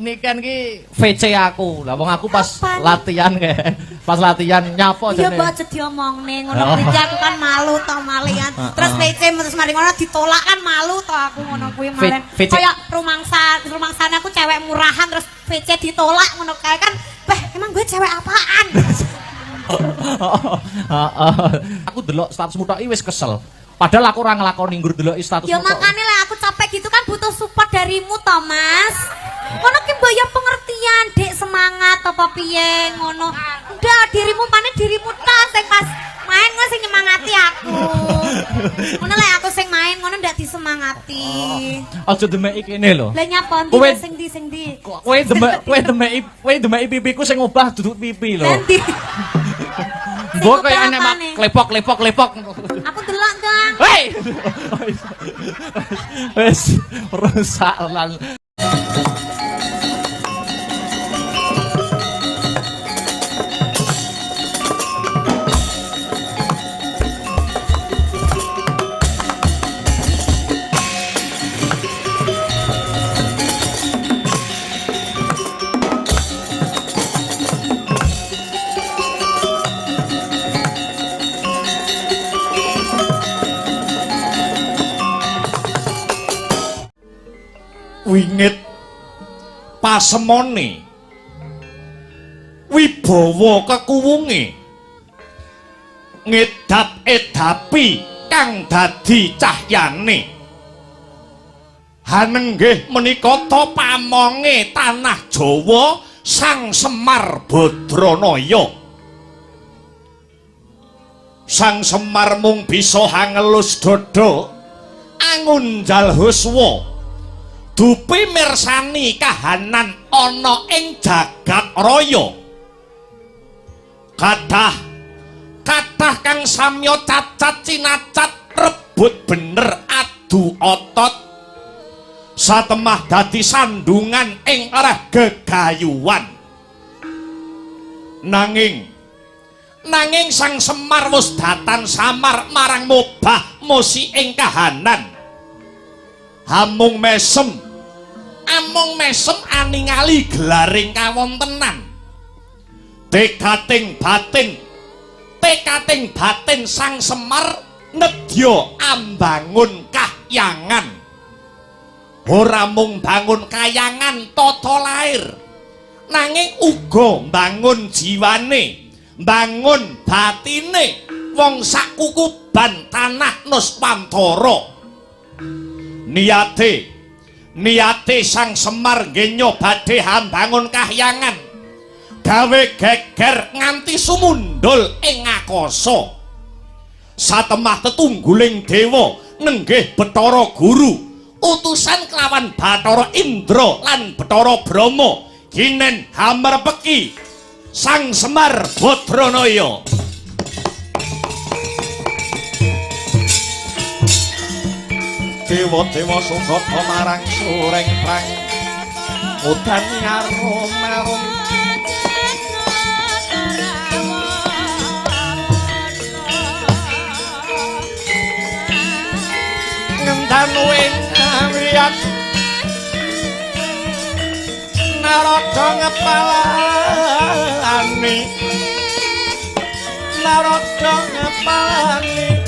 Niken ki VC aku. Lah wong aku pas Kapan? Latihan kae. Pas latihan nyapa Ya jane. mbok aja diomongne ngono kuwi iki aku kan malu to malian. Terus VC terus mari ngono ditolak kan malu to aku ngono kuwi malen. VC. Kaya rumangsa rumangsane aku cewek murahan terus VC ditolak ngono kae kan. Beh, emang gue cewek apaan? Heeh. Aku delok statusmu tok iki wis kesel. Padahal aku ora nglakoni nggur deloki statusmu. Ya tok. makanya lah aku capek gitu kan butuh support darimu to, Mas. Ngono ki mbok ya pengertian, Dek, semangat apa piye ngono. Ndak dirimu pane dirimu ta sing pas main ngono sing nyemangati aku. Ngono lek aku sing main ngono ndak disemangati. Aja demeki kene lho. Lah nyapa ndi sing ndi sing ndi? Kowe demek kowe demeki kowe demeki pipiku sing obah duduk pipi lho. Lah ndi? Mbok kaya enek mak apane? klepok klepok klepok. Aku delok, Kang. Hei. Wis rusak lan. Wingit pasemone wibawa kekuwunge ngedap-edapi kang dadi cahyane hanenggih menika ta pamonge tanah Jawa Sang Semar Badranaya. Sang Semar mung bisa hangelus dada angunjal huswa dupi mirsani kahanan ana ing jagat raya. Kathah kathah kang samya cacat cinacat rebut bener adu otot satemah dadi sandungan ing arah gegayuhan. Nanging nanging Sang Semar wis datan samar marang mobah musi ing kahanan. Amung mesem amung mesem aningali gelaring kawontenan. Tekating batin Sang Semar nedya ambangun kahyangan. Ora mung bangun kayangan tata lair, nanging uga mbangun jiwane, mbangun batine wong sakukuban tanah Nuswantara. Niate niate Sang Semar nggenya badhe hambangun kahyangan gawe geger nganti sumundul ing akasa. Satemah tetungguling dewa nenggih Bathara Guru utusan kelawan Bathara Indra lan Bathara Brahma ginen hamrepeki Sang Semar Badranaya. Dewa-dewa sugata marang sureng prang udan arum-arum ngendanu ing awiyat narada ngepalani narada ngepalani.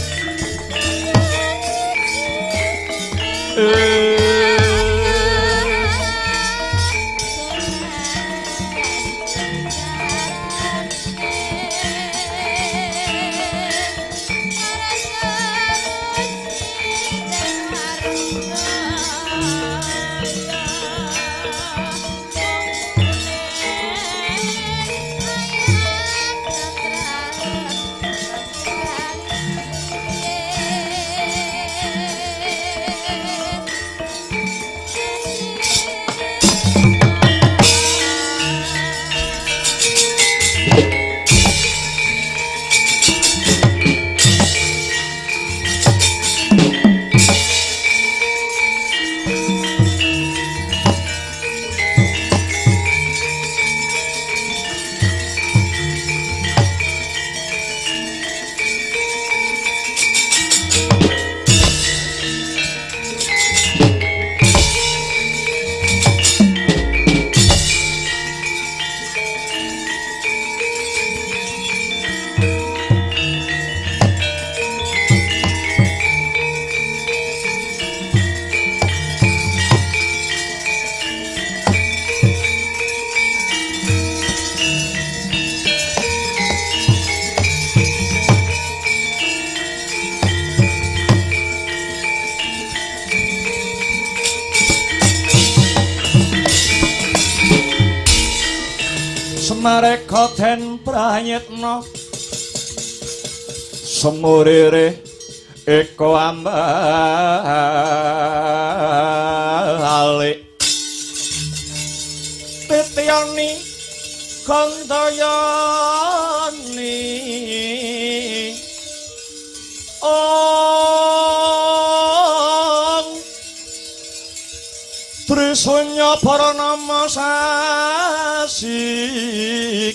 Semareka den prayitna semurire eko ambalik titiyani gandayani ong Trisunya paranama sasi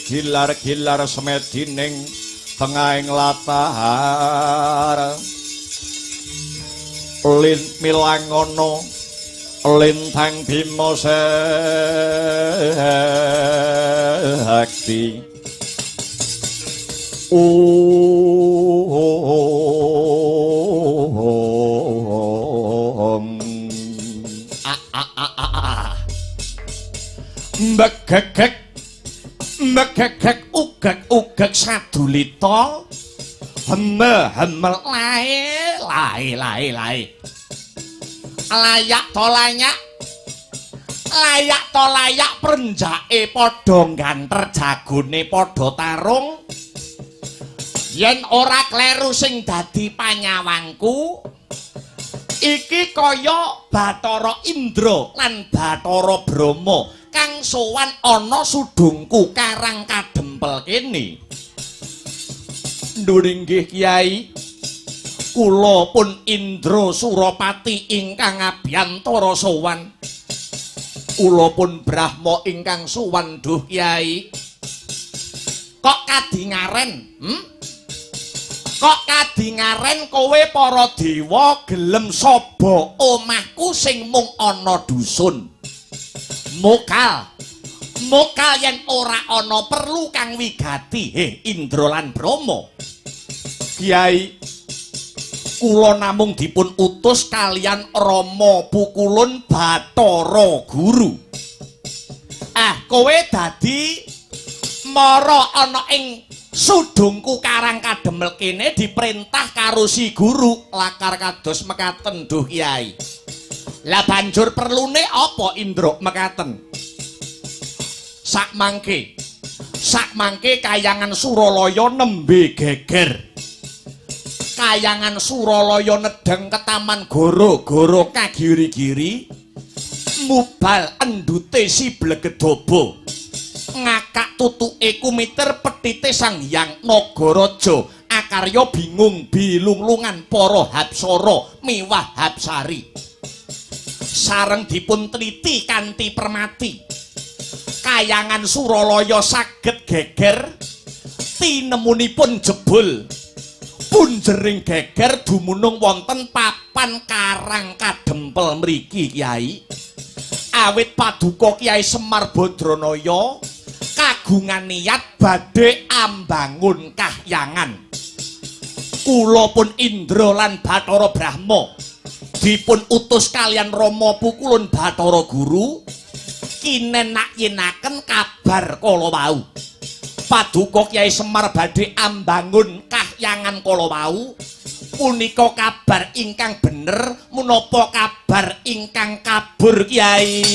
gilar-gilar semedining tengahing latar lin milangono lintang bima sakti om a a a a a mbegegek mbegegek ugek ugek sadulita hemel hemel lae lae lae lae layak to layak layak to layak prenjake padha ganter jagone padha tarung yen ora kleru sing dadi panyawangku iki kaya Bathara Indra lan Bathara Brahma kang sowan ana sudungku Karang Kadempel kene. Nduringgih Kyai, kula pun Indra Surapati ingkang abiyantara sowan. Kula pun Brahma ingkang sowan duh Kyai. Kok kadingaren? Kok kadingaren kowe para dewa gelem saba omahku sing mung ana dusun? Mokal, mokal yen ora ana perlu kang wigati, heh Indra lan Brahma. Kyai, kula namung dipun utus kalian Rama Pukulun Bathara Guru. Ah, kowe dadi mara ana ing sudungku Karang Kademel kene diperintah karo si guru lakar kados mekaten duh Kyai. Lah banjur perlune apa Indra mekaten? Sakmangke, sakmangke kayangan Suralaya nembe geger. Kayangan Suralaya nedeng ke taman goro-goro kagiri-giri mubal endute si Blegedobo. Ngakak tutuke kumiter petite Sang Hyang Nagaraja akarya bingung bilunglungan para hapsara miwah hapsari. Sareng dipun teliti kanthi permati. Kayangan Suralaya saged geger tinemunipun jebul. Punjering geger dumunung wonten papan Karang Kadempel mriki Kyai. Awit paduka Kyai Semar Badranaya kagungan niat badhe ambangun kahyangan. Kula pun Indra lan Bathara Brahma dipun utus kalian Rama Pukulun Bathara Guru kinenak-yenaken kabar kala wau. Paduka Kyai Semar badhe ambangun kahyangan kala wau punika kabar ingkang bener menapa kabar ingkang kabur Kyai?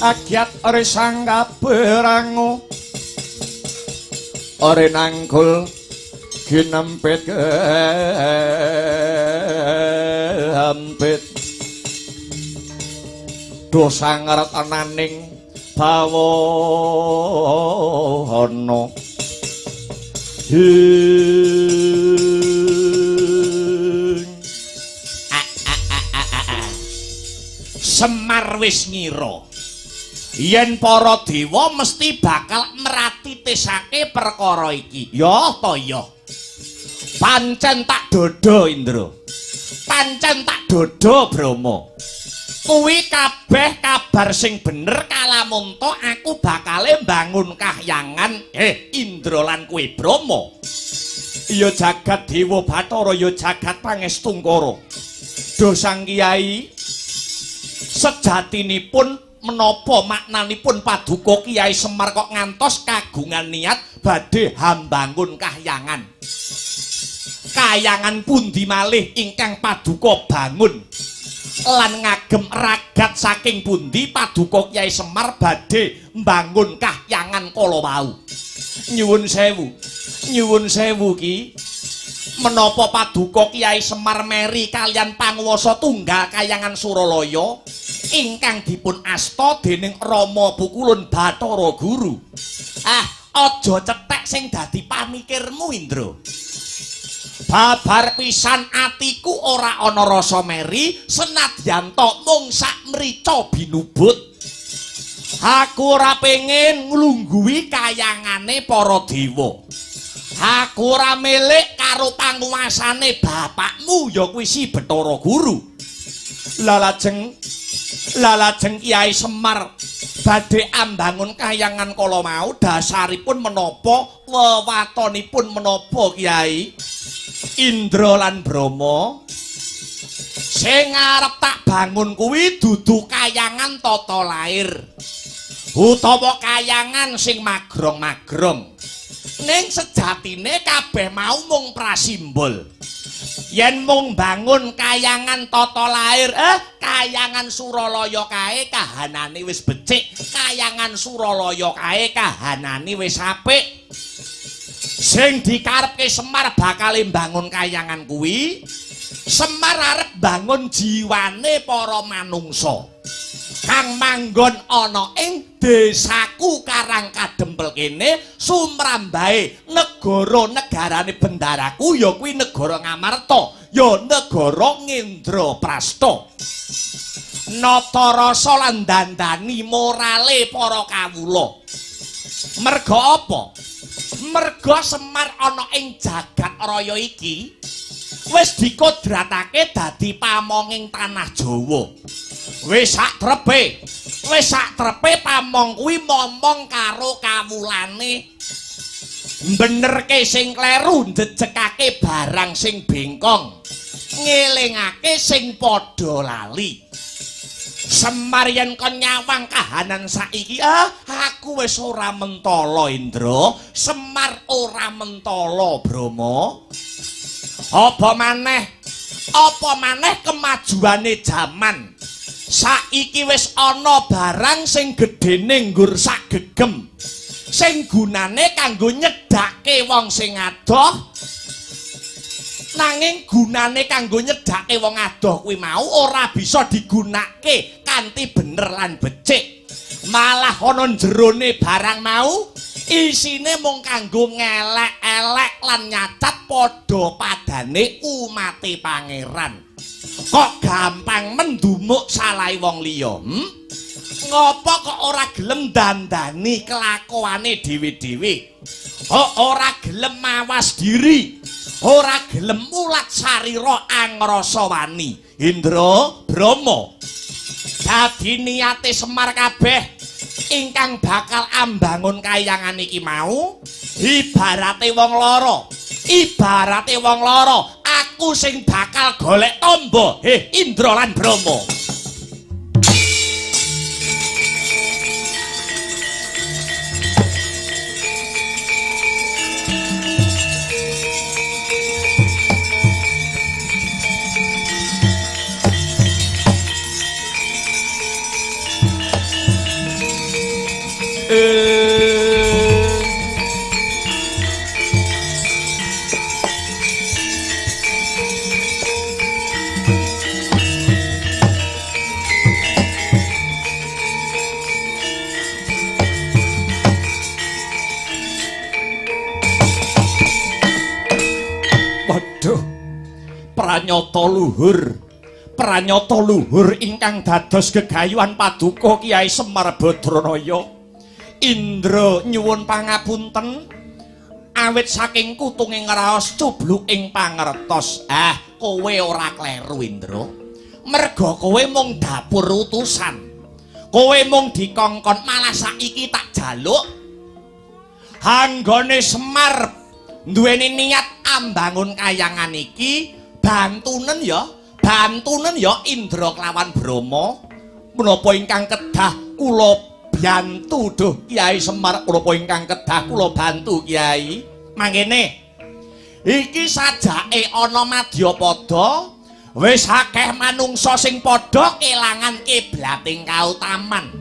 Agyat resang kaberangu ore nangkul ginempit gempit dosa ngertananing bawana hing. Semar wis ngira yen para dewa mesti bakal meratitisake perkara iki. Ya ta ya. Pancen tak dodo Indra. Pancen tak dodo Brahma. Kuwi kabeh kabar sing bener kalamunta aku bakale mbangun kahyangan Indra lan kowe Brahma. Ya jagat Dewa Bathara, ya jagat Pangestungkara. Duh Sang Kyai, sejatinipun menapa maknanipun paduka Kyai Semar kok ngantos kagungan niat badhe hambangun kahyangan? Kayangan pundi malih ingkang paduka bangun lan ngagem ragat saking pundi paduka Kyai Semar badhe mbangun kahyangan kala wau? Nyuwun sewu, nyuwun sewu Ki. Menapa paduka Kyai Semar meri kaliyan panguwasa tunggal kayangan Suralaya ingkang dipun asta dening Rama Pukulun Bathara Guru? Ah, aja cetek sing dadi pamikirmu Indra. Babar pisan atiku ora ana rasa meri senadyan to mung sak mrica binubut. Aku ora pengen nglungguhi kayangane para dewa. Aku ora milik karo panguwasane bapakmu ya kuwi si Bathara Guru. Lalajeng Kyai Semar badhe ambangun kayangan kala mau dasaripun menapa, wewatonipun menapa Kyai? Indra lan Brahma, sing arep tak bangun kuwi dudu kayangan tata lair utawa kayangan sing magrong-magrong. Ning sejatine kabeh mau mung prasimbol. Yen mung bangun kayangan tata lair, kayangan Suralaya kae kahanane wis becik, kayangan Suralaya kae kahanane wis apik. Sing dikarepke Semar bakal mbangun kayangan kuwi, Semar arep bangun jiwane para manungsa kang manggon ana ing desaku Karang Kadempel kene, sumrambahe negara-negarane bendaraku ya kuwi negara Ngamarta, ya negara Ngendraprasta. Nata rasa lan dandani morale para kawula. Merga apa? Merga Semar ana ing jagat raya iki wis dikodratake dadi pamonging tanah Jawa. Wis sak trepe pamong kuwi momong karo kawulane, benerke sing kleru, njejekake barang sing bengkong, ngelingake sing padha lali. Semar yen kon nyawang kahanan saiki, aku wis ora mentala Indra, Semar ora mentala Brahma. Apa maneh kemajuane jaman saiki wis ana barang sing gedene nggur sak gegem, sing gunane kanggo nyedhake wong sing adoh. Nanging gunane kanggo nyedhake wong adoh kuwi mau ora bisa digunake kanthi bener lan becik. Malah ana jerone barang mau isine mung kanggo ngelek-elek lan nyacat padha padane umate pangeran. Kok gampang mendumuk salahe wong liya? Ngopo kok ora gelem dandani kelakuane dhewe-dhewe? Kok ora gelem mawas diri? Ora gelem mulat sarira angrasa wani. Indra, Brahma, dadi niate Semar kabeh ingkang bakal ambangun kayangan iki mau ibarate wong lara. Ibarate wong lara, aku sing bakal golek tamba. Indra lan Brahma. Waduh, pranyata luhur ingkang dados gegayuhan paduka Kyai Semar Badranaya. Indra nyuwun pangapunten awit saking kutunge ngraos cubluk ing pangertos. Ah, kowe ora kleru Indra. Merga kowe mung dapur utusan. Kowe mung dikongkon malah saiki tak jaluk. Anggone Semar duweni niat ambangun kayangan iki, bantunen ya, bantunen ya Indra kelawan Brahma. Menapa ingkang kedah kula bantu duh Kyai Semar, menapa ingkang kedah kula bantu Kyai? Mangkene iki sajake ana madyapada, wis akeh manungsa sing padha kelangan kiblating kautaman.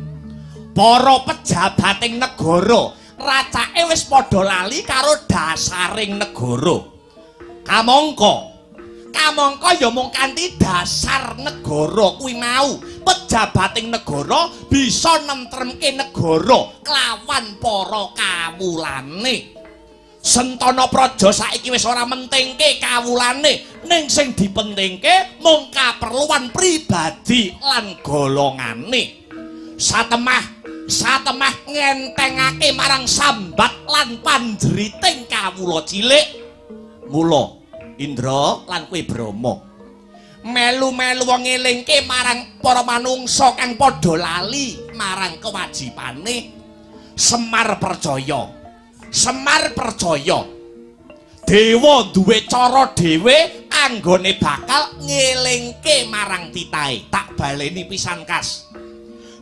Para pejabating negara racake wis padha lali karo dasaring negara. Kamangka kamangka ya mung kanthi dasar negara kuwi mau, pejabating negara bisa nentremke negara kelawan para kawulane. Sentana Praja saiki wis ora mentingke kawulane, ning sing dipentingke mung kaperluan pribadi lan golongane. Satemah satemah ngentengake marang sambat lan panjeriting kawula cilik. Mula Indra lan kowe Brahma melu-melu wong ngelingke marang para manungsa kang padha lali marang kewajibane. Semar percaya, Semar percaya dewa duwe cara dhewe anggone bakal ngelingke marang titahe. Tak baleni pisan kas.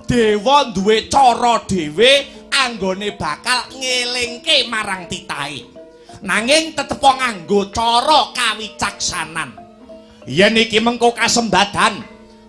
Dewa duwe cara dhewe anggone bakal ngelingke marang titahe. Nanging tetep nganggo cara kawicaksanan. Yen iki mengko kasembadan,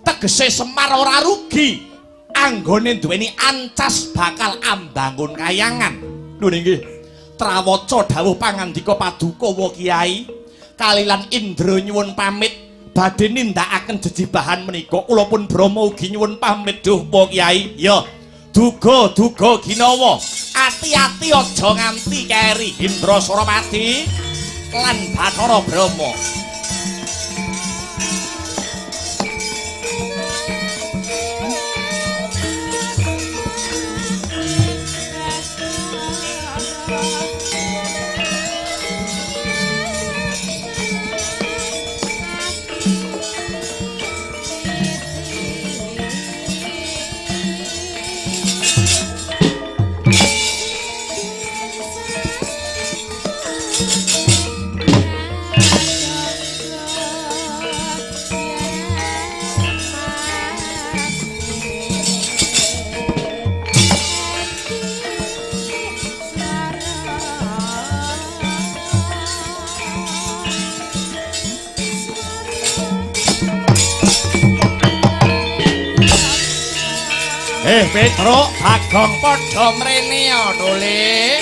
tegese Semar ora rugi anggone duweni ancas bakal ambangun kayangan. Lho nggih. Trawaca dawuh pangandika paduka wa Kyai kalilan Indra nyuwun pamit badhe nindakaken jejibahan menika. Kula pun Brahma ugi nyuwun pamit duh wa Kyai. Ya, duga duga ginawa, ati-ati aja nganti keri. Indra Surapati lan Bathara Brahma. Petruk, Bagong padha mrene ya, Dole.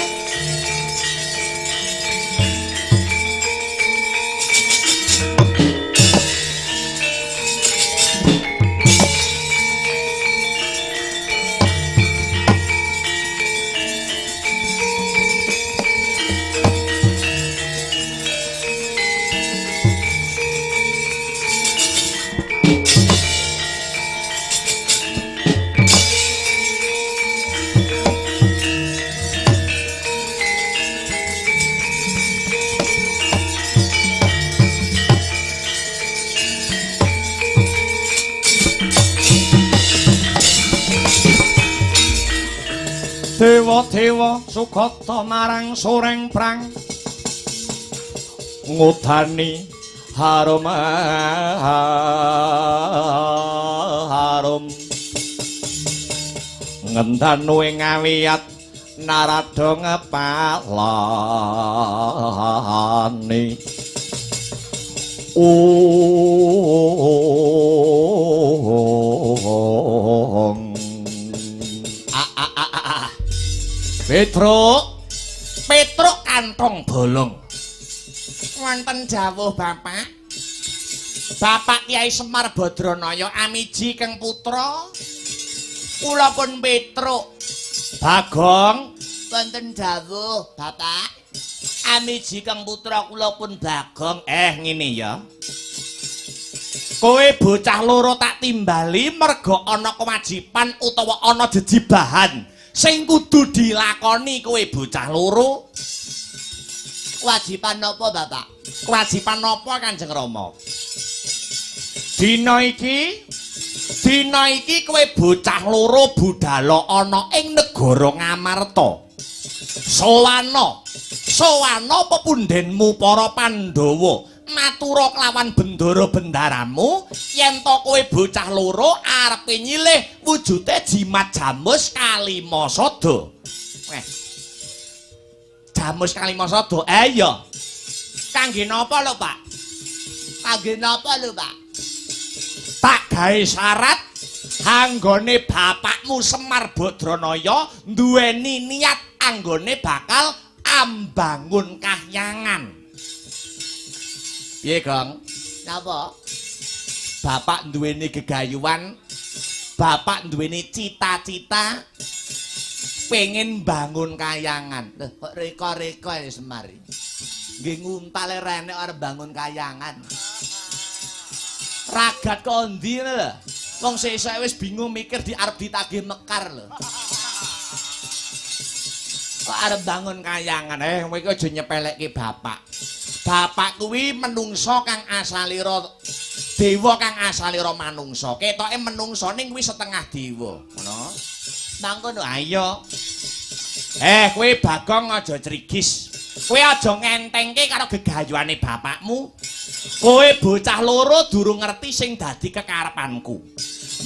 Dewa-dewa sukata marang soreng prang ngudani harum harum ngendanu ing awiyat narada ngepalani ong. Petruk, Petruk kantong bolong. Wonten jawuh Bapak. Bapak Kyai Semar Badranaya amiji keng putra. Kula pun Petruk. Bagong, wonten dawuh Bapak. Amiji keng putra kula pun Bagong. Ngene ya. Kowe bocah loro tak timbali merga ana kewajiban utawa ana jejibahan sing kudu dilakoni kowe bocah loro. Kewajiban napa, Bapak? Kewajiban napa, Kanjeng Rama? Dina iki kowe bocah loro budala ana ing negara Ngamarta. Sowana, sowana pepundhenmu para Pandhawa, matura kelawan bendara bendaramu yen to kowe bocah loro arepe nyilih wujude jimat jamus kalima sada. Jamus kalima sada. Iya. Kangge napa lho, Pak? Kangge napa lho, Pak? Tak gawe syarat anggone bapakmu Semar Badranaya duweni niat anggone bakal ambangun kahyangan. Piye, Gong? Napa? Bapak duweni gegayuhan, bapak duweni cita-cita pengen bangun kayangan. Lho, kok reka-reka ya Semar. Nggih nguntale renek arep bangun kayangan. Ragat kok endi ngono lho. Wong sesuk wis bingung mikir di arep ditagih mekar lho. Kok arep bangun kayangan? Kowe iki aja nyepelekke bapak. Bapak kuwi menungso kang asalira dewa kang asalira manungsa. Ketoke menungso ning kuwi setengah dewa. Ngono. Nang kono ayo. Kowe Bagong aja crigis. Kowe aja ngentengke karo gegayuhane bapakmu. Kowe bocah loro durung ngerti sing dadi kekarepanku.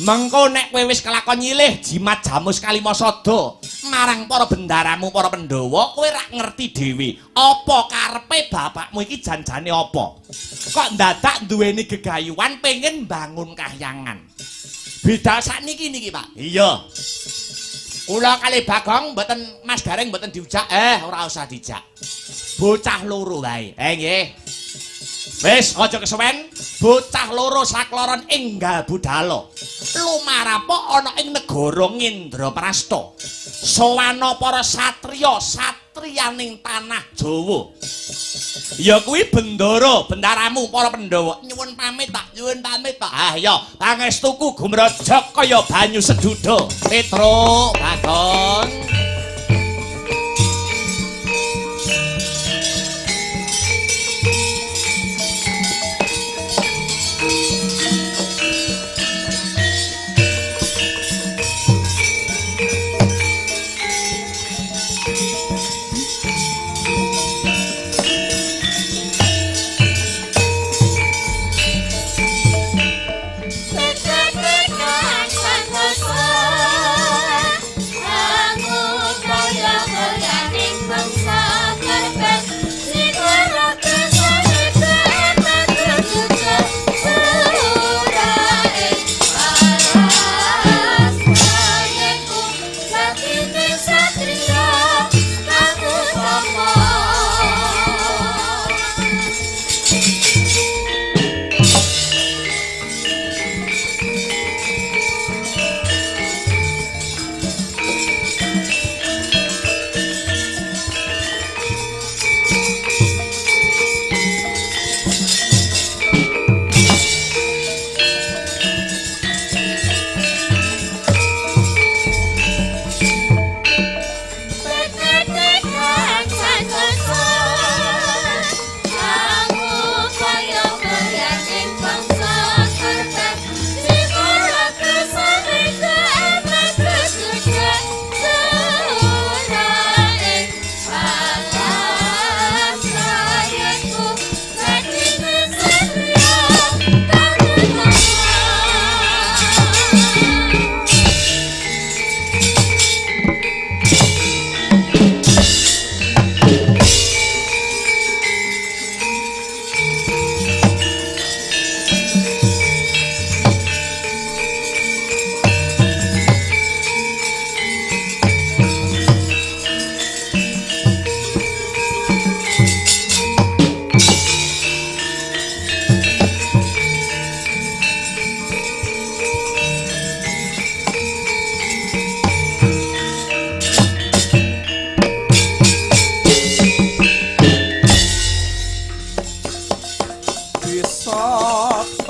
Mengko nek kowe wis kelakon nyilih jimat jamus kalima sada marang para bendaramu para Pandhawa, kowe rak ngerti dhewe apa karepe bapakmu iki janjane apa. Kok ndadak duweni gegayuhan pengen bangun kahyangan. Beda sakniki niki, Pak. Iya. Kula kali Bagong mboten Mas Gareng mboten diujak. Ora usah dijak. Bocah loro wae. Nggih. Wis aja kesuwen, bocah loro sakloron enggal budala. Lumarapa ana ing negara Ngendraprasta. Sowana para satriya, satriyaning tanah Jawa. Ya kuwi bendara, bendaramu para Pandhawa. Nyuwun pamit, Pak. Nyuwun pamit, Pak. Ah ya, pangestuku gumrojok kaya banyu seduda. Petro, Bagong.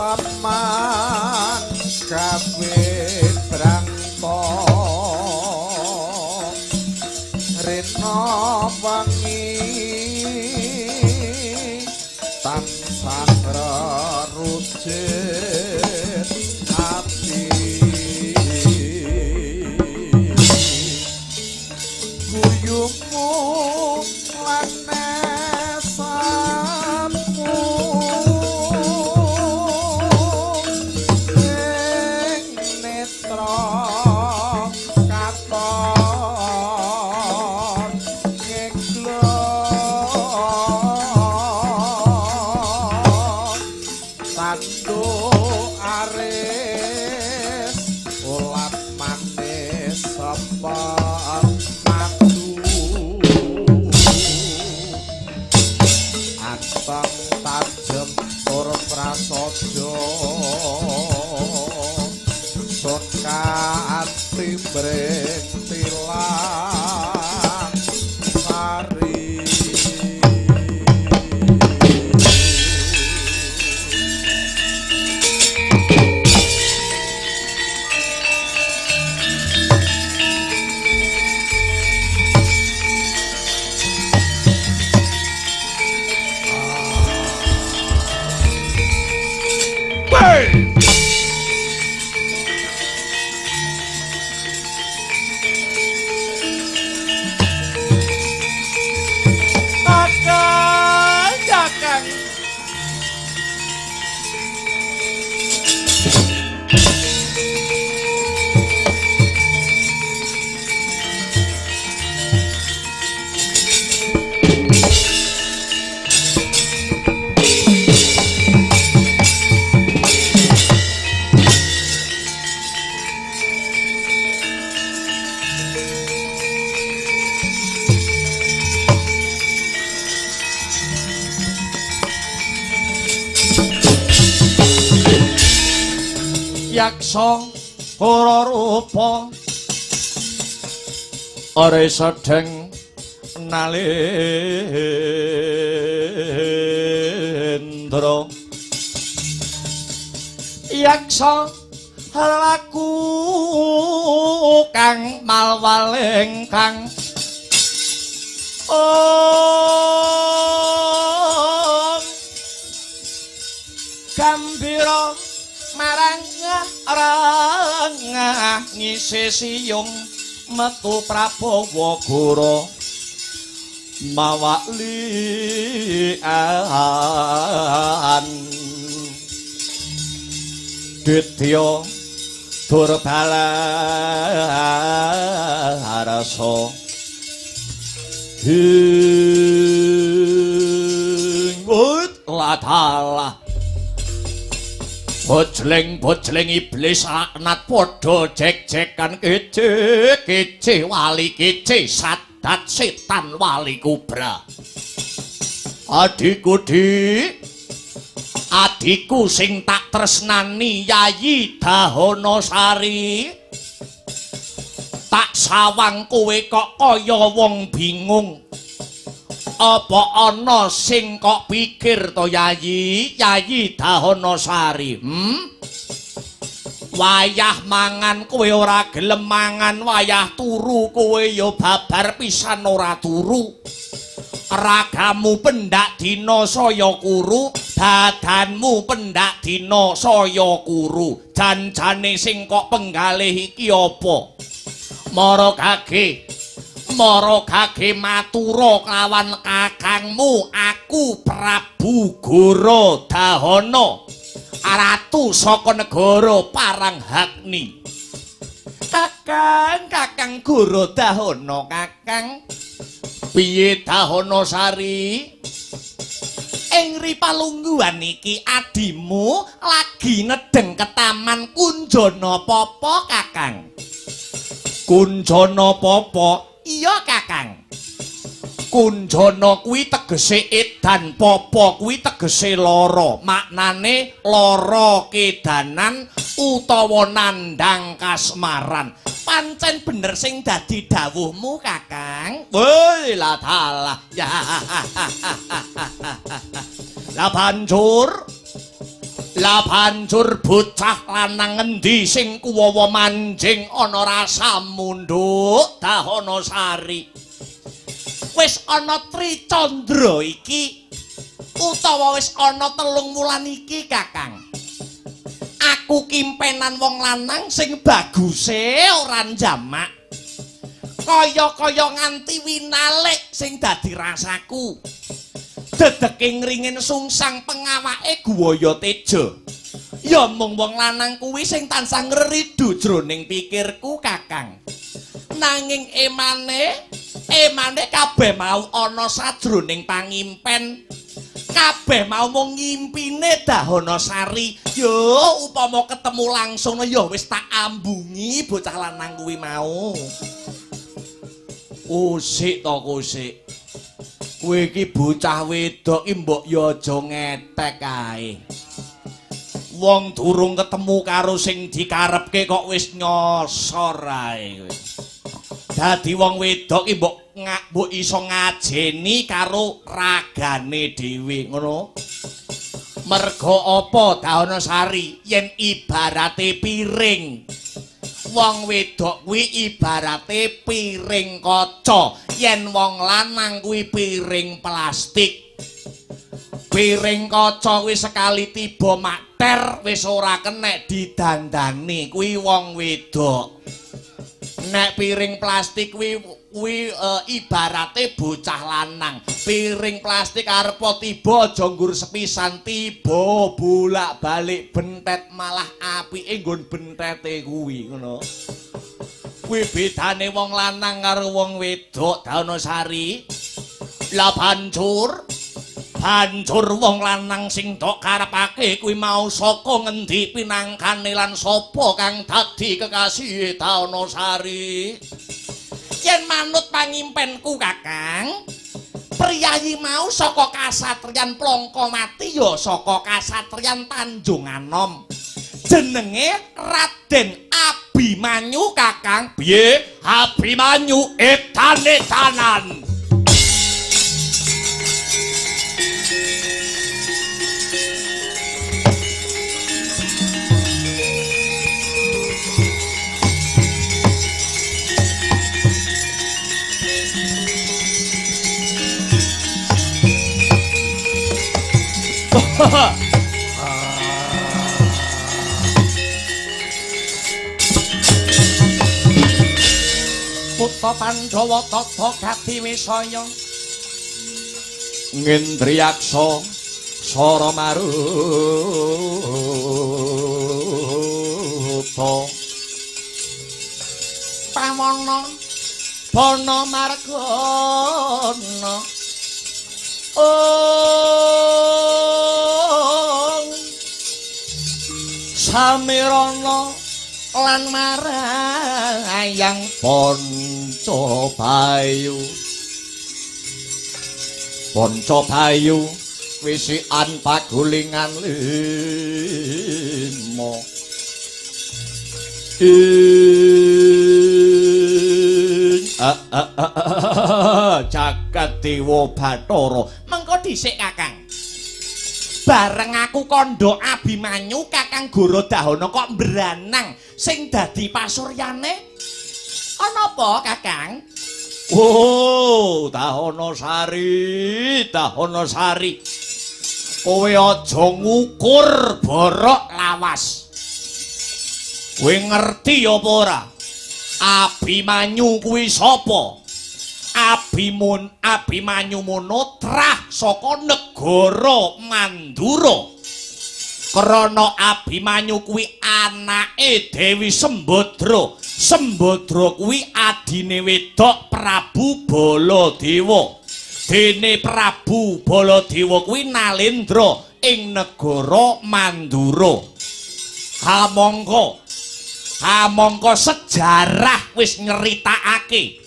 Taman gawe brangta rena wangi tansah rerujit. Ayumu lan nesamu ing netra katon ngeglon tanduk aris ulat manis sepet madu anteng tajem tur prasaja sun katimbreng tilang sari. Kakang, kakang. Yaksa ora rupa ora sedeng nalendra yaksa laku kang malwaling kang om gambira marang rangah ngisi siyung metu Prabawa Goro mawaklian ditya durbalarasa hingut ladalah bojleng-bojleng iblis laknat padha jek-jekan kece-kece wali kece sadat setan wali kubra. Adikku dik, adikku sing tak tresnani Yayi Dahana Sari, tak sawang kowe kok kaya wong bingung. Apa ana sing kok pikir to Yayi, Yayi Dahana Sari? Wayah mangan kowe ora gelem mangan, wayah turu kowe ya babar pisan ora turu. Ragamu pendak dina saya kuru, badanmu pendak dina saya kuru. Janjane sing kok penggalih iki apa? Mara gage, mara gage matura kelawan kakangmu, aku Prabu Goro Dahana, ratu saka negara Paranghagni. Kakang, Kakang Goro Dahana, Kakang. Piye Dahana Sari? Ing ripalungguhan iki adimu lagi nedeng ke taman Kunjana Papa, Kakang. Kunjana Papa? Iya, Kakang. Kunjana kuwi tegese edan, papa kuwi tegese lara. Maknane lara kedanan utawa nandhang kasmaran. Pancen bener sing dadi dawuhmu, Kakang. Woi, lah dalah. Ya. Lah banjur, lah banjur bocah lanang ngendi sing kuwawa manjing ana rasa mundhuk Dahana Sari? Wis ana Tricandra iki utawa wis ana 3 wulan iki, Kakang. Aku kimpenan wong lanang sing baguse ora njamak. Kaya-kaya nganti winalik sing dadi rasaku. Dedeke ngringin sungsang pengawake Guwaya Teja. Ya mung wong lanang kuwi sing tansah ngreridu jroning pikirku, Kakang. Nanging emane, emane kabeh mau ana sajroning pangimpen. Kabeh mau mung ngimpine Dahana Sari. Yo upama ketemu langsung ya wis tak ambungi bocah lanang kuwi mau. Usik to kusik. Kowe iki bocah wedok iki mbok ya aja ngetek ae. Wong durung ketemu karo sing dikarepke kok wis nyosor ae kowe. Dadi wong wedok iki mbok iso ngajeni karo ragane dhewe ngono. Merga apa Dahana Sari yen ibarate piring. Wong wedok kuwi ibarate piring kaca, yen wong lanang kuwi piring plastik. Piring kaca kuwi sekali tiba makter wis ora kenek didandani kuwi wong wedok. Nek piring plastik kuwi ibarate bocah lanang. Piring plastik arep tiba aja nggur sepisan, tiba bolak-balik bentet malah apike nggon bentete kuwi ngono. Kuwi bedane wong lanang karo wong wedok Dahana Sari. Lah bancur wong lanang sing tok karepake kuwi mau saka ngendi pinangkane lan sapa kang dadi kekasihe Dahana Sari. Yen manut pangimpenku Kakang, priyayi mau saka kasatriyan Plangkamati ya saka kasatriyan Tanjung Anom. Jenenge Raden Abimanyu Kakang. Piye? Abimanyu edan-edanan. Putra Pandhawa tata gati wisaya ngendriyaksa sara maruta pawana bana margana ong samirana lan marayang Ponco Bayu. Ponco Bayu wisikan pagulingan limo. Jagat Dewa Bathara. Mengko dhisik Kakang. Bareng aku kandha Abimanyu Kakang Goro Dahana kok mbranang sing dadi pasuryane. Ana apa Kakang? Oh, Dahana Sari, Dahana Sari. Kowe aja ngukur borok lawas. Kowe ngerti apa ora? Abimanyu kuwi sapa? Abimanyu mono trah saka negara Mandura. Krana Abimanyu kuwi anake Dewi Sembadra. Sembadra kuwi adine wedok Prabu Baladewa. Dene Prabu Baladewa kuwi Nalendra ing negara Mandura. Kamangka sejarah wis nyeritakake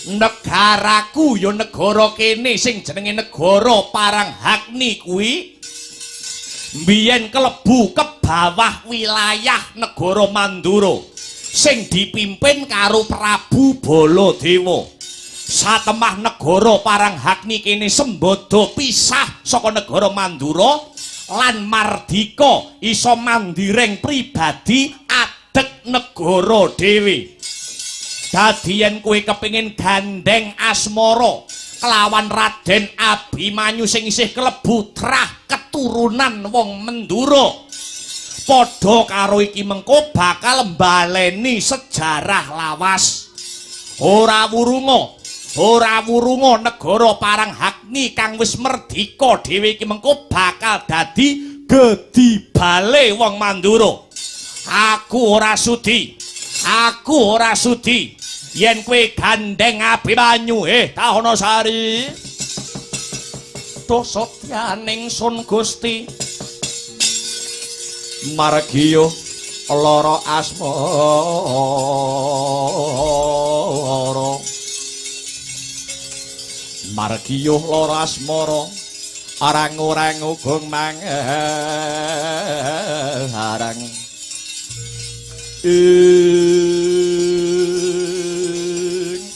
negaraku ya negara kene sing jenenge negara Paranghakni kuwi mbiyen kelebu ke bawah wilayah negara Mandura sing dipimpin karo Prabu Baladewa. Satemah negara Paranghakni kene sembada pisah saka negara Mandura lan mardika iso mandireng pribadi adeg negara dhewe. Dadi yen kowe kepengin gandeng asmara kelawan Raden Abimanyu sing isih kelebu trah keturunan wong Mendura, padha karo iki mengko bakal mbaleni sejarah lawas. Ora wurunga, ora wurunga negara Paranghagni kang wis merdika dhewe iki mengko bakal dadi gedibale wong Mandura. Aku ora sudi. Aku ora sudi yen kowe gandeng Abimanyu. Dahanasari. Duh setyaning sun Gusti. Margiyo lara asmara. Margiyo lara asmara arang-orang ugung mangarang.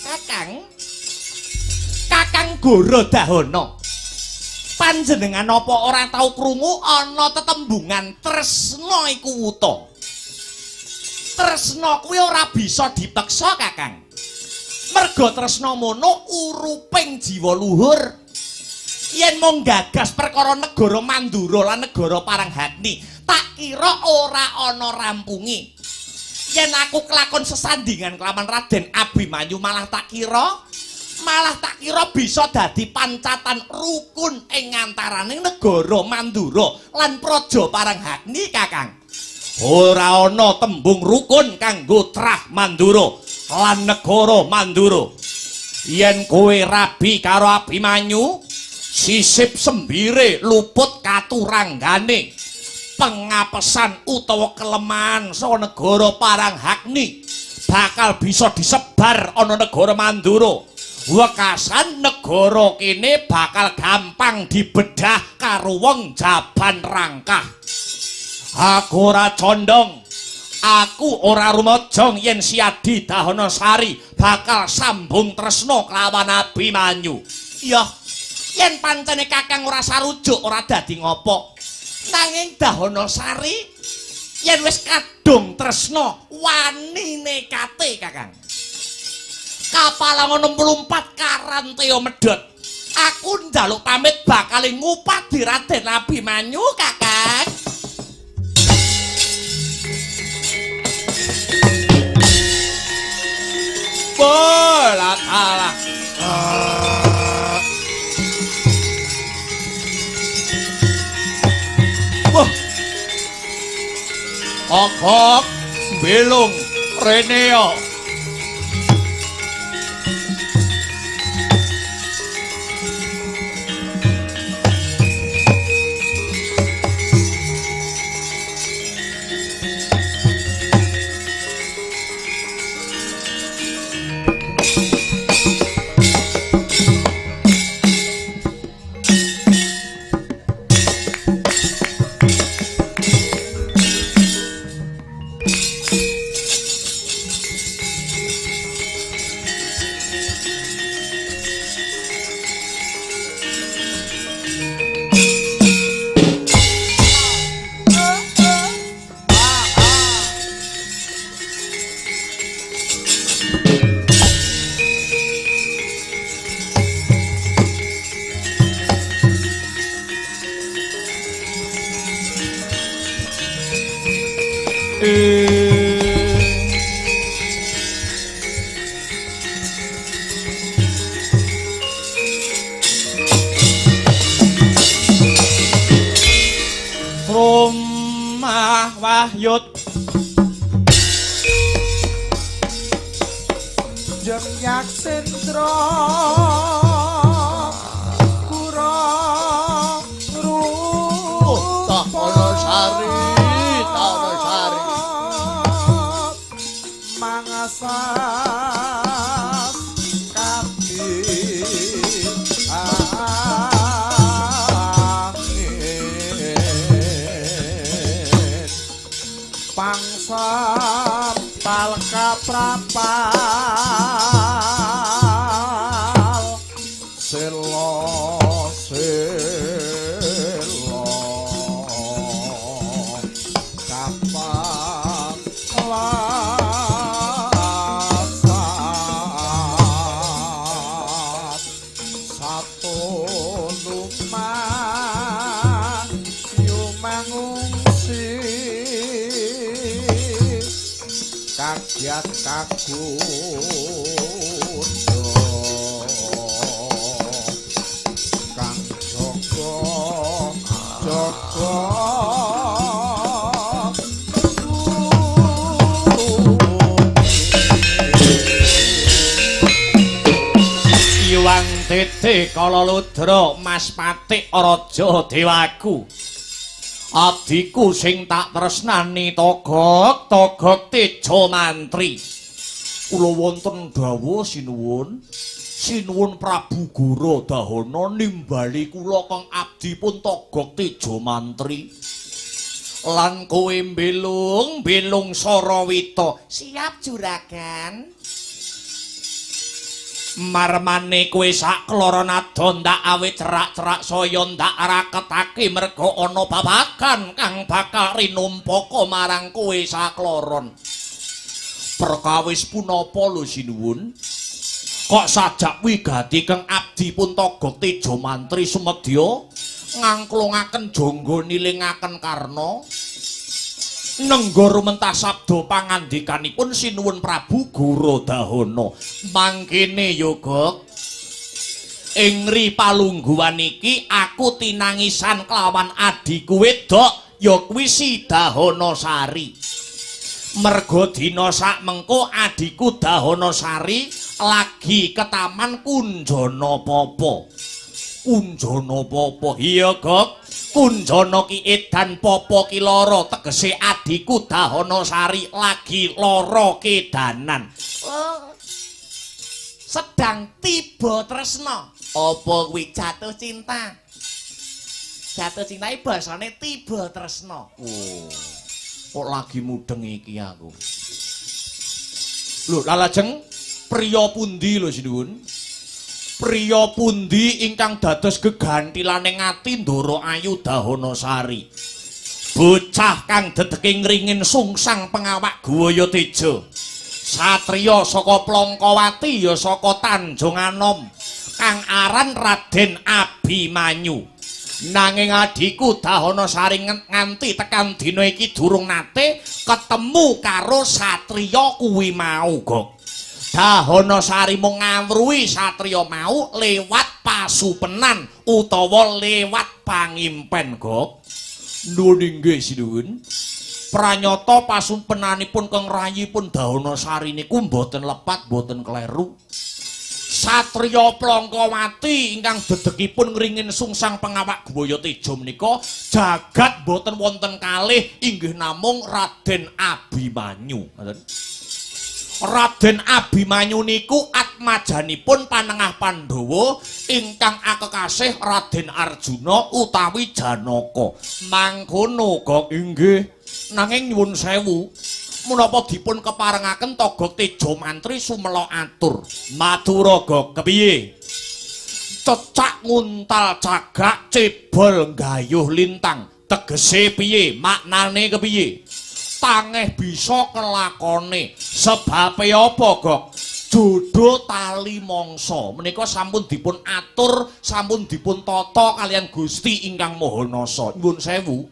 Kakang, Kakang Goro Dahana, panjenengan apa ora tau krungu ana tetembungan tresna iku wuta? Tresna kuwi ora bisa dipeksa, Kakang. Merga tresna mono uruping jiwa luhur. Yen mung gagas perkara negara Mandura lan negara Paranghagni, tak kira ora ana rampunge. Yen aku kelakon sesandingan kelawan Raden Abimanyu malah tak kira bisa dadi pancatan rukun ing antaraning negara Mandura lan Praja Paranghagni, Kakang. Ora ana tembung rukun kanggo trah Mandura lan negara Mandura. Yen kowe rabi karo Abimanyu, sisip sembire luput katuranggane. Pengapesan utawa kelemahan saka negara Paranghagni bakal bisa disebar ana negara Mandura. Wekasan negara kene bakal gampang dibedah karo wong Jaban Rangkah. Aku ora condong, aku ora rumajang yen Siadi Dahanasari bakal sambung tresna kelawan Abimanyu. Iya, yen pancene Kakang ora sarujuk ora dadi ngopo. Nanging Dahanasari yen wis kadung tresna wani nekate, Kakang. Kapal 64 Karanteya medhot. Aku njaluk pamit bakal ngupadi Raden Abimanyu, Kakang. Bola kalah. Wah. Kokok belung rene yo. Rumah Wahyut Jeng Yaksendra kurang rupa Dahanasari, Dahanasari mangasas kati angin pangsa palka prapal selo selo kapal lasat satu lumah yumangungsi kagiat kagun Tete kala ludra Mas Patik Raja Dewaku. Abdiku sing tak tresnani Togok, Togok Tejo Mantri. Kula wonten dawuh sinuwun. Sinuwun Prabu Goro Dahana nimbali kula kang abdi pun Togok Tejo Mantri. Lan kowe mbelung, mbelung Sarawita. Siap juragan. Marmane kowe sak kloron ado ndak awit cerak-cerak saya ndak raketake merga ana babagan kang bakal rinumpaka marang kowe sakloron. Perkawis punapa lho sinuwun? Kok sajak wigati kang abdi pun Togok Tejo Mantri sumedya ngangklungaken jangga nilingaken karna nengga rumentah sabda pangandikanipun sinuwun Prabu Goro Dahana. Mangkene ya, Gok. Ing ri palungguhan iki aku tinangisan kelawan adhiku wedok ya kuwi si Dahana Sari. Merga dina sak mengko adhiku Dahana Sari lagi ke Taman Kunjana Papa. Kunjana Papa. Iya, Gok. Kunjana ki edan papa ki lara, tegese adhiku Dahana Sari lagi lara kedanan. Oh, sedang tiba tresna. Apa kuwi jatuh cinta? Jatuh cinta iki basane tiba tresna. Oh, kok lagi mudeng iki aku. Lho, lalajeng priya pundi lho sinuwun? Priya pundi ingkang dados gegantilane ati Ndara Ayu Dahana Sari? Bocah kang dedeke ngringin sungsang pengawak Guwaya Teja. Satriya saka Plongkowati ya saka Tanjung Anom kang aran Raden Abimanyu. Nanging adhiku Dahana Sari nganti tekan dina iki durung nate ketemu karo satriya kuwi mau, Gok. Dahana Sari mung ngawruhi satriya mau lewat pasupenan utawa lewat pangimpen, Gok. Nuwun inggih sinuwun. Pranyata pasupenanipun kang rayipun Dahana Sari niku mboten lepat, mboten kleru. Satriya Plongkowati ingkang dedegipun ngringin sungsang pengawak Guwaya Teja menika jagat mboten wonten kalih inggih namung Raden Abimanyu. Ngoten. Raden Abimanyu niku atmajanipun panengah Pandhawa ingkang akekasih Raden Arjuna utawi Janaka. Mangkono, Gok. Inggih. Nanging nyuwun sewu, menapa dipun keparengaken Togok Tejo Mantri sumela atur. Matura, Gok. Kepiye? Cecak nguntal cagak cebol nggayuh lintang. Tegese piye? Maknane kepiye? Tangeh bisa kelakone. Sebabe apa, Gok? Jodoh tali mangsa menika sampun dipun atur, sampun dipun tata kaliyan Gusti ingkang Maha Nasa. Nyuwun sewu.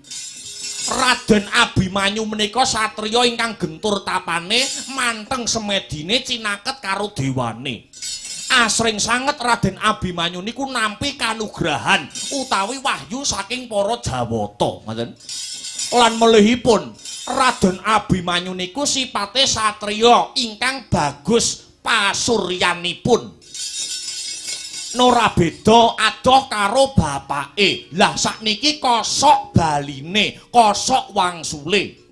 Raden Abimanyu menika satriya ingkang gentur tapane, manteng semedine cinaket karo dewane. Asring sanget Raden Abimanyu niku nampi kanugrahan utawi wahyu saking para Jawata, ngoten. Lan melihipun Raden Abimanyu niku sipate satriya ingkang bagus pasuryanipun. Nora beda adoh karo bapake. Lah sakniki kosok baline, kosok wangsule.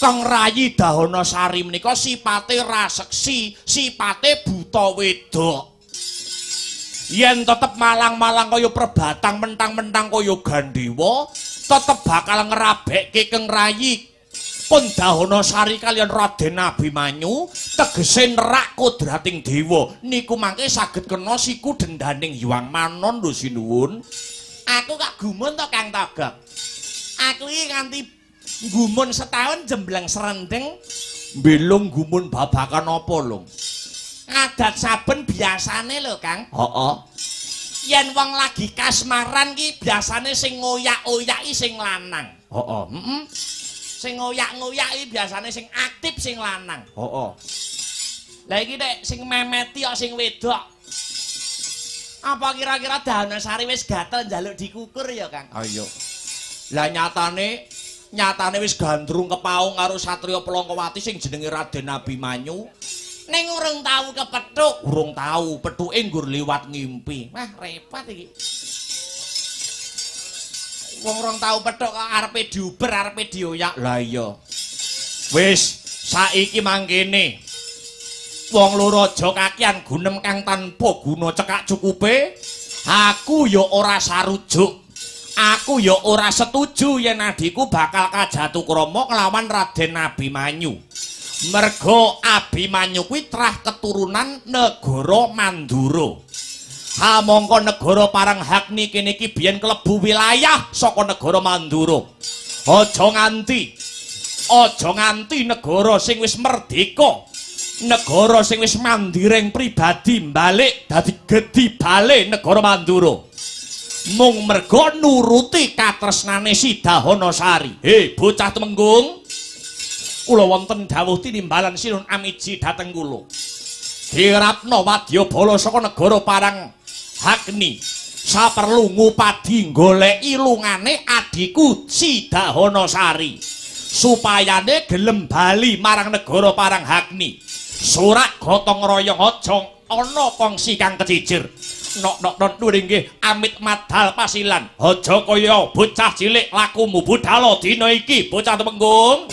Kang rayi Dahana Sari menika sipate raseksi, sipate buta wedok. Yen tetep malang-malang kaya perbatang, mentang-mentang kaya gandewa, tetep bakal ngrabekke Kang rayi pun Dahana Sari kaliyan Raden Abimanyu tegese nerak kodrating dewa niku mangke saged kena siku dendaning Hyang Manon lho sinuwun. Aku kok gumun to Kang Togok. Aku iki nganti gumun setahun jembleng serendeng mbelung gumun babakan apa lho. Adat saben biasane lho Kang. Heeh. Yen wong lagi kasmaran ki biasane sing ngoyak-oyaki sing lanang. Heeh. Heeh. Sing ngoyak-ngoyak iki biasane sing aktif sing lanang. Heeh. Lah iki nek sing memeti kok sing wedok. Apa kira-kira Dahana Sari wis gatel njaluk dikukur ya, Kang? Ayo. Lah nyatane wis gandrung kepaung karo satriya Plongkowati sing jenenge Raden Abimanyu. Ning urung tau kepethuk, urung tau pethuke nggur liwat ngimpi. Wah, repot iki. Wong rong tau pethuk kok arepe diuber, arepe dioyak. Lah iya. Wis, saiki mangkene. Wong loro aja kakian gunem kang tanpa guna cekak cukupe. Aku ya ora sarujuk. Aku ya ora setuju yen adhiku bakal kajatukrama kelawan Raden Abimanyu. Merga Abimanyu kuwi trah keturunan negara Mandura. Hamangka negara Paranghagni kene iki biyen klebu wilayah saka negara Mandura. Aja nganti negara sing wis merdeka, negara sing wis mandiring pribadi balik dadi gedhi bale negara Mandura. Mung merga nuruti katresnane si Dahana Sari. He, bocah Temenggung. Kula wonten dawuh tinimbalan Sinun Amiji dhateng kula. Dirapna wadyabala saka negara Paranghagni. Saperlu ngupadi goleki lungane adhiku si Dahana Sari. Supayane gelem bali marang negara Paranghagni. Surak gotong royong aja ana kongsi kang kecicir. Nok-nok dhuwur inggih amit madal pasilan. Aja kaya bocah cilik lakumu budala dina iki bocah Temenggung.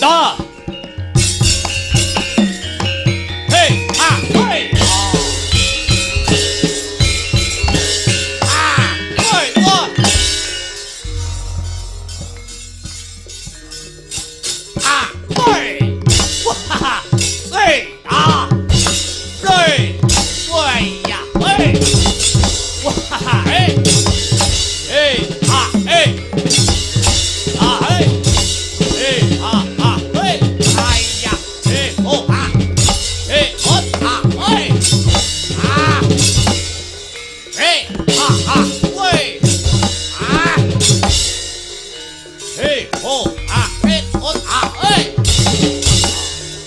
Ta. Hey, ah, hey. Ah, hey, oh. Ah, hey. Wah, hey, ah. Hey. Wah, ya, hey. Wah, hey. Hey, ah, hey. Ah, hey. Hey, ah, ah, hey. Ay, ya. Hey, oh, ah. Hey, oh, ah, hey. Ah. Hey, ah, ah, hey. Ah. Hey, oh, ah, hey, oh, ah, hey.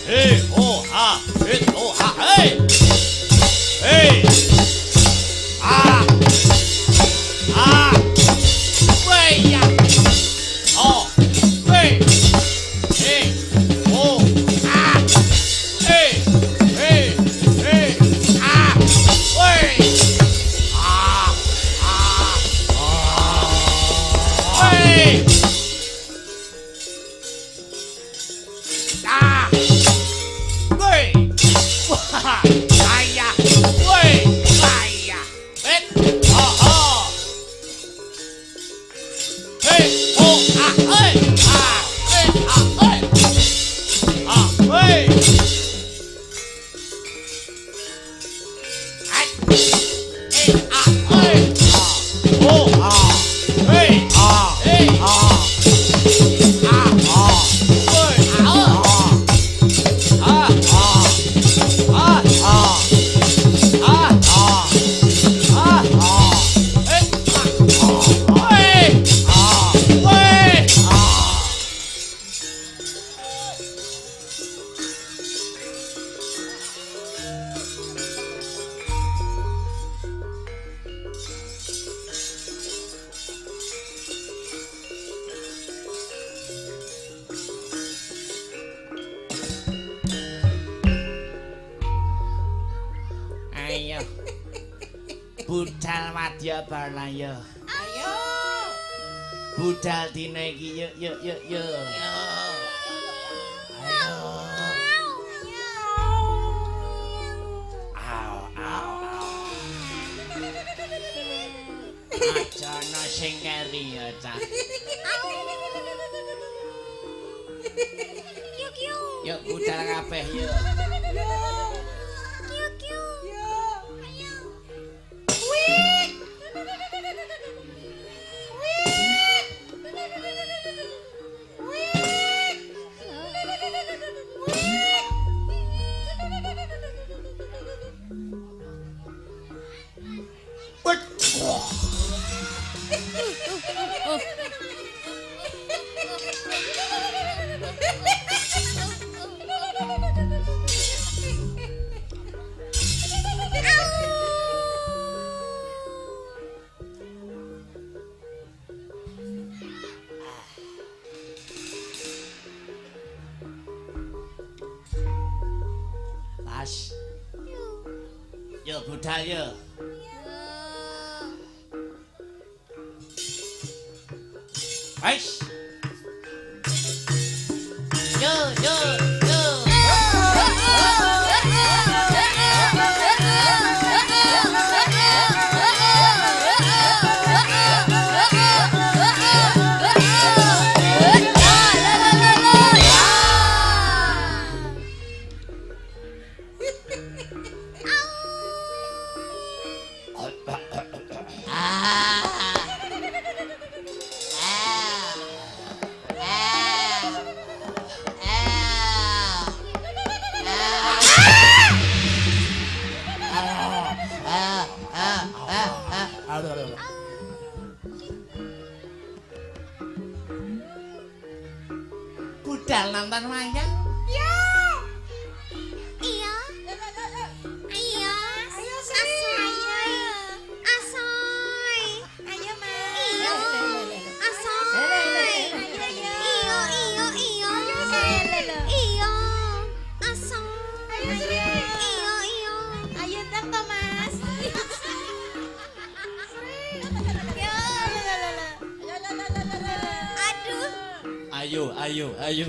Hey, oh, ah, hey, oh, ah, hey. Hey. Ah. Ah. Hey, ya. Oh. Hey. Hey. Oh. Ah. Hey. Hey. Hey. Ah. Hey. Ah. Ah. Ah. Hey. Ah. Hey. Wah. Ay ya. Hey. Ay ya. Hey. Oh, oh. Hey, oh, ah, hey, ah, hey, ah, hey, ah, hey. Ay, hey, ah, hey, ah, oh, ah, hey, ah, hey, ah, ah, ah, hey, ah, ah, ah, ah, ah, ah, ah, ah, hey, ah, hey. Ah, hey, ah. Ayo. Budal wadya barlaya. Ayo. Budal dina iki yuk yuk yuk yuk. Ayo. Au au au. Aja ana sing keri ya, Cak. Yuk budal kabeh yuk. Pas. Yuk budal yuk. Wais. Yo yo yo. Budal nonton wayang. Iya. Iya. Iya. Ayo, Sri. Asoy. Asoy. Ayo, Mas. Iya. Asoy. Ayo, Iya, iya, iya. Iya. Asoy. Ayo, Sri. Iya, iya. Ayo ndang to, Mas. Ya. Aduh. Ayo ayo ayo.